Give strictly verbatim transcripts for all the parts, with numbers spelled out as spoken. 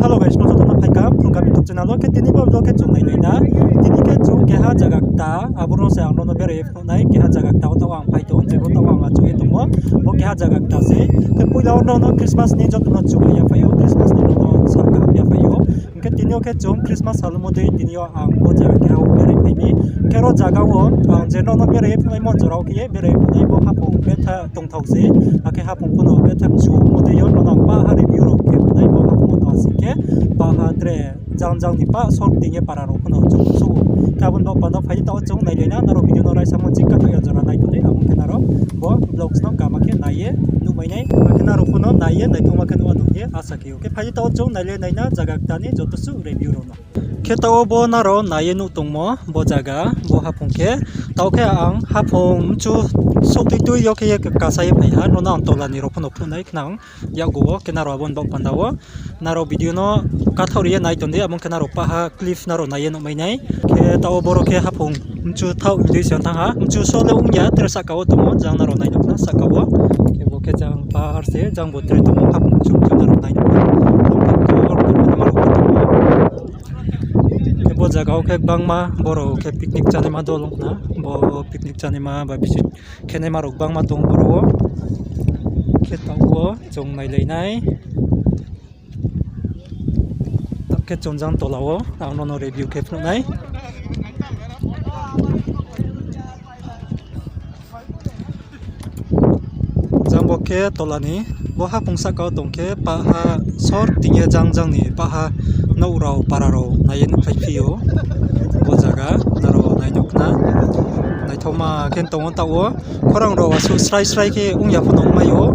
Hello guys, no joto no phaikha Phrungkam YouTube channel wo. Khe tini bo vlog khe chung nailai na. Tini khe chung keha zaga kta, abo no se ang nono berai ye phnuh nai, keha zaga kta wo taoh ang phai tong, jebo taoh ang achouh ye tongmo. Bo keha zaga kta se. Khe poila wo nono Christmas ni joto no chung yaphaih ou, Christmas ni nono sal kaham yaphaih ou. Hing khe tini yo khe chung Christmas sal mo dei tini yo ang bo zaga keha wo berai phai mi. Hing khe ro zaga wo ang je nono berai ye phnuhnaimo jora wo khe ye berai ye phnuh nai, bo haphung betha tongthao se. Akhe haphung pho no betha kchu mo dei yo nono ang pah ha review rao khe phnuh nai, bo haphung wo tong asing khe pah ha tre jang jang ni pah sor ting ye para rao pho no chung suh ou. Khe abo ni baoh panda phai di, taoh chung nailai na, nrao video no raisa mo ching kathoh ya jora nai tong di, abo khe nrao bo vlogs no kama khe nai ye nuhmai nai, akhe nrao pho no nai ye naithoma khe nuh a nung ye asa khe ou. Khe phai di, taoh chung nailai nai na zaga kta ni joto suh review rao no. Khe taoh wo bo nrao nai ye nuh tongmo bo zaga, bo haphung khe. Taoh khe ang haphung mchu souh tui tui yo khe ye kasa ye phai ha, nono ang tola ni rao pho no phnuh nai khnang yakgu wo, khe nrao abo ni baoh panda wo. Nrao video no kathaoh ri ye nai tong di, abo khe nrao pah ha clip nrao nai ye nuhmai nai. Khe taoh wo boro khe haphung mchu thaoh hing dei se thanng ha, mchu so le ong ya, tre sahka wo tongmo, jang nrao nai nuh khna sahka wo. Khe bo khe jang pahar se, jang bo tre tongmo, haphung mchu mchu nrao nai nuh khna. Khe bo zaga wo khe gbangma boro khe picnic chánaima dol ong khna, bo picnic chánaima ba visit khe naima rao gbangma tong boro wo. Khe taoh wo chung nailai nai. Taoh khe chung jang tola wo ang nono review khe phnuh nai. Jang bo khe tola ni, bo haphung sahka wo tong khe pah ha sor ting ye jang jang ni pah ha nouh rao para rao nai ye nuhkhlaiphi ou. Bo zaga nrao nai nuh khna. Naithoma khe tong ou taoh wo. Khorang rao asuh srai srai khe ong ya pho no ongmai ou,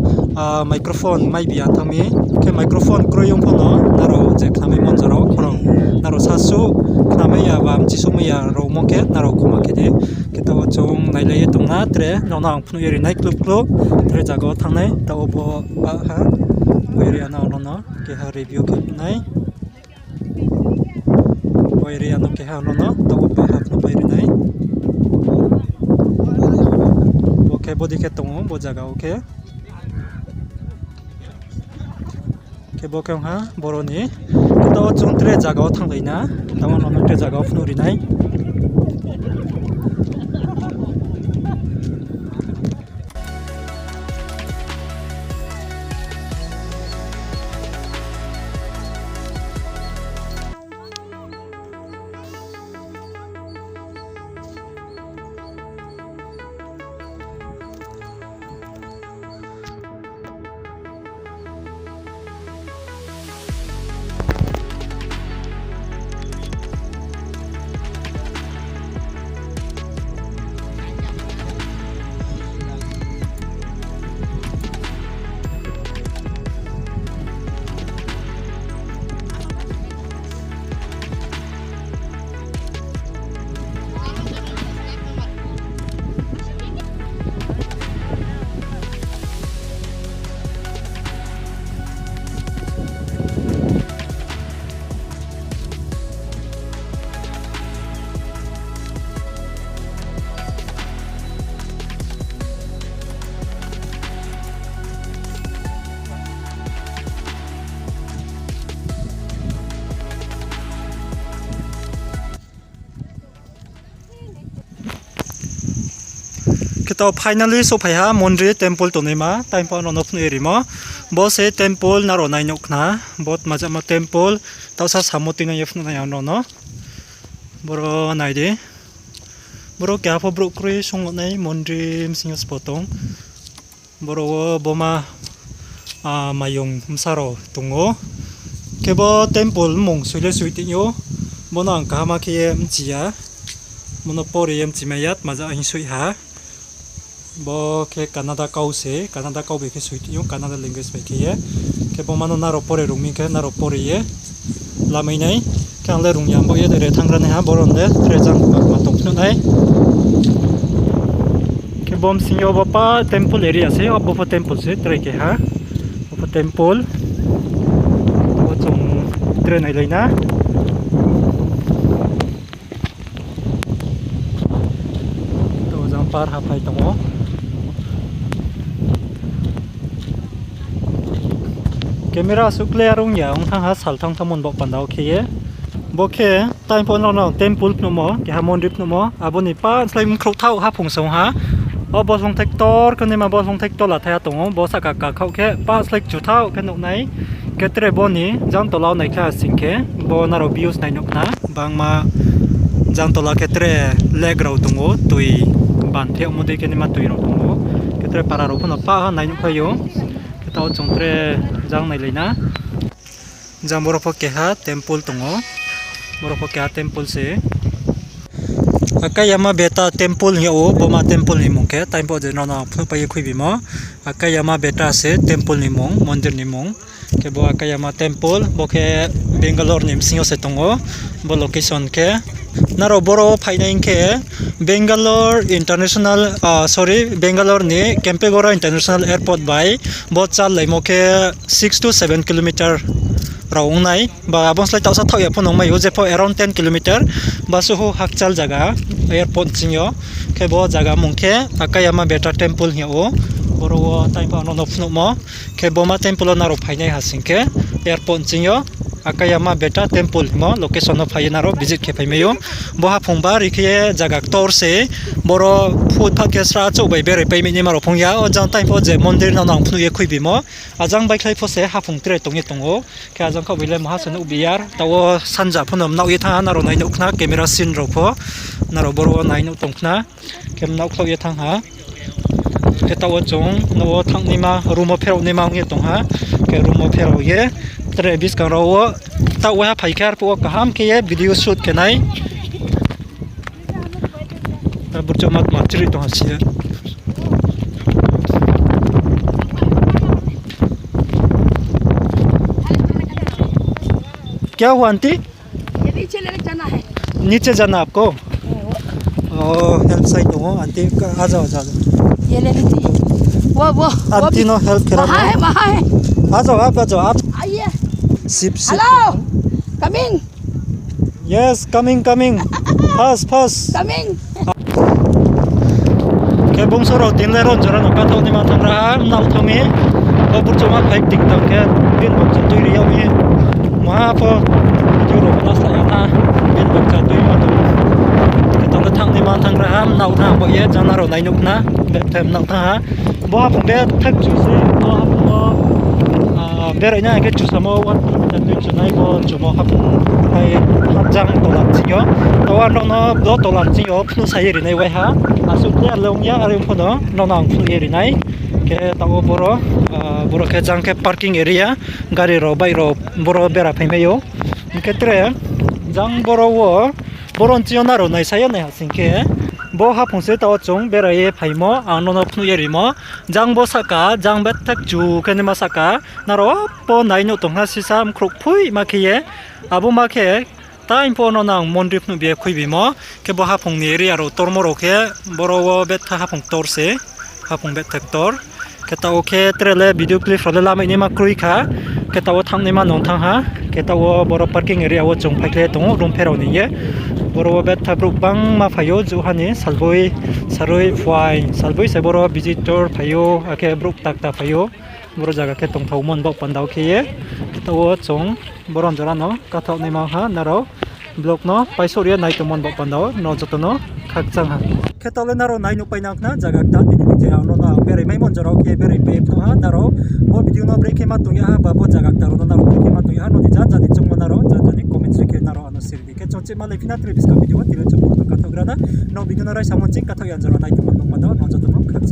microphone mai bi ya thanng mi. Khe microphone kroi ong pho no nrao je khnamaimo jora wo khorang nrao sasuh khnamai ya ba mchisouhmai ya rao mo khe nrao khoma khe di. Khe taoh wo chung nailai ye tong na tre, nono ang phnuh ye ri nai klub klub. Tre zaga wo thanng nai, taoh wo bo pah ha, bo area no nono keha review khe nai. Bo area no keha nono taoh wo pah ha phnuh pai ri nai. Bo khe bodei khe tong ou bo zaga wo khe. Khe bo khe ong ha boro ni. Taoh wo chung tre zaga wo thannglai na. Taoh wo nono tre zaga wo phnuh ri nai. Khe taoh finally souhphai ha mondri temple tongnaima, time pho nono phnuh ye rimo. Bo se temple nrao nai nuh khna, bo tma jama temple, taohsa samo tuinang ye phnuh nai ang nono. Boro nai di. Boro keha pho brouh kroi song nai mondri bsing yo sbo tong. Boro wo boma, ah, mayong bsa rao tong ou. Khe bo temple mmung soi le soi tong ou. Bono ang kaham khe ye bchi ya. Bono pore ye bchi mai ya, tma ja hing soi ha. Bo khe Kannada kau se, Kannada kau bai khe soi tong ou, Kannada language bai khe ye. Khe boma no nrao pore rung mi khe nrao pore ye lamai nai. Khe ang le rung ya, bo ye de re thanng ra nai ha, boro le tre jang ma tong phnuh nai. Khe bo bsing yo bo pa temple area se, abo pho temple se, tre keha. Bo pho temple. Bo chung tre nailai na. To jang par haphai tong ou. Camera asuh clear ong ya, ong thanng ha sal thanng thanngmo ni baoh panda wo khe ye. Bo khe tang pho nrao no temple phnuhmo, keha mondri phnuhmo, abo ni pah slái mkhrouh thaoh haphung se ong ha. O bo hloungthai ktor khe naima bo hloungthai ktor la thai ha tong ou, bo sahka kakhaoh khe pah slái kchu thaoh khe nuh nai. Khe tre bo ni jang tola wo naikhlai ha sing khe, bo nrao views nai nuh khna, bangma jang tola khe tre lake rao tong ou, tui ban pheohmo dei khe naima tui rao tong ou. Khe tre para rao pho no pah ha nai nuh khlai ou. Khe taoh chung tre jang nailai na. Jang boro pho keha temple tong ou. Boro pho keha temple se. Akayama Beta Temple hing yag ou, bo ma temple ni mmung khe, tang pho je nrao no ang phnuhpai ye khuibimo. Akayama Beta se temple ni mmung, mondir ni mmung. Khe bo Akayama Temple, bo khe Bangalore ni bsing yo se tong ou, bo location khe. Nrao boro wo phainai hing khe Bangalore International, ah, sorry, Bangalore ni Kempegowda International Airport bai bo challaimo khe six to seven kilometer rao ong nai. Ba abo ni slái taohsa thaoh ya pho nung mai ou, jepho around ten kilometer. Ba suhu hakchal zaga, airport ching yo. Khe bo zaga mmung khe Akayama Beta Temple hing yag ou. Boro wo tang pho nrao no phnuhmo. Khe bo ma temple wo nrao phainai ha sing khe, airport ching yo Akayama Beta Temple hingmo location no phai ye nrao visit khe phaimai ou. Bo haphung bari khe ye zaga ktor se, boro footpath khe sra chouh bai berai pai mi naima rao phung ya, o jang tang pho je mondir nrao no ang phnuh ye khuibimo. Ajang baikhlai pho se haphung tre tong ye tong ou. Khe ajang khaoh bai le maha se nuh bi ya, taoh wo sanja pho no mnaoh ye thanng ha, nrao nai nuh khna camera scene rao pho, nrao boro wo nai nuh tong khna. Khe mnaoh khlaoh ye thanng ha. Khe taoh wo chung nouh wo thanng naima, room wo pherao naima ong ye tong ha. Khe room wo pherao ye, tre buskang rao wo, taoh waiha phai khe arphuh wo kaham khe ye video shoot khe nai. Burchouhma tma chiri tong ha si ye. क्या हुआ आंटी? ये नीचे लेने जाना है। नीचे जाना आपको? ओ, help sai tong ou, aunty, आ जाओ, आ जाओ, आ जाओ। ये ले लीजिए। वो, वो, वो aunty भी no help करा वहाँ है, वहाँ है। आ जाओ, आप आ जाओ, आप। आइए। Sip, sip। Hello, coming। Yes, coming, coming। Fast, fast। Coming। Khe bungso rao tini le ron jora no kathaoh naima thanng ra ha, mnaoh thanng mi. Bo burchouhma phai ting tang khe, bini bokcha tui ri yag mi. Maha pho, video rao pho la sa ya na, bini bokcha tui ma tong. Khe tang le thanng naima thanng ra ha, mnaoh thanng bo ye, jang nrao nai nuh khna, bethe mnaoh thanng ha. Bo haphung bethe kchu se, bo haphung no, ah, berai nai khe chusamo, wa, tui chunai bo chumo haphung, pai, jang tola ching yo. Taoh wo nrao no bo tola ching yo phnuh sa ye ri nai waiha. Asuh clear le ong ya, are ong pho no nrao no ang phnuh ye ri nai. Khe taoh wo boro, ah, boro khe jang khe parking area, gari rao, bike rao boro bera phaimai ou. Hing khe tre, jang boro wo, boro ni ching yo nrao naisa ye nai ha sing khe, bo haphung se taoh wo chung berai ye phaimo, ang nrao no phnuh ye rimo. Jang bo sahka, jang bethe kchu khe naima sahka, nrao pho nai nuh tong ha sisa mkhrouh phoihma khe ye, abo ma khe, tang pho nrao no ang mondri phnuh bi ye khuibimo. Khe bo haphung ni area rao tormo rao khe, boro wo bethe haphung ktor se, haphung bethe ktor. Khe taoh wo khe tre le video clip rao le lamai naima kroi kha. Khe taoh wo thanng naima nung thanng ha. Khe taoh wo boro parking area wo chung phaikhlai tong ou, room pherao ni ye. Boro wo bethe brouh gbangma phai ou, jouha ni salboi, saroi, phuaing, salboi se boro visitor phai ou, akhe brouh kta kta phai ou. Boro zaga khe tongthaomo ni baoh panda wo khe ye. Khe taoh wo chung boro jora no kathaoh naima ha, nrao vlog no paisouh ye nai tongmo ni baoh panda wo nrao joto no khakchang ha. Khe taoh le nrao nai nuh pai nang khna zaga kta tini ni je ang nrao no ang berai maimo jora wo khe berai pai phnuh ha nrao. Bo video no brekhe ma tong ya ha ba bo zaga kta rao no nrao brekhe ma tong ya ha, nrao ni janja ni choungmo nrao janja ni comments ri khe nrao ano sir di. Khe chung chima lai phi na tre buskang video wo tini chung bo no kathaoh gra na. Nrao video no raisa mo ching kathaoh ya jora nai tongmo ni baoh panda wo nrao joto no khakchang.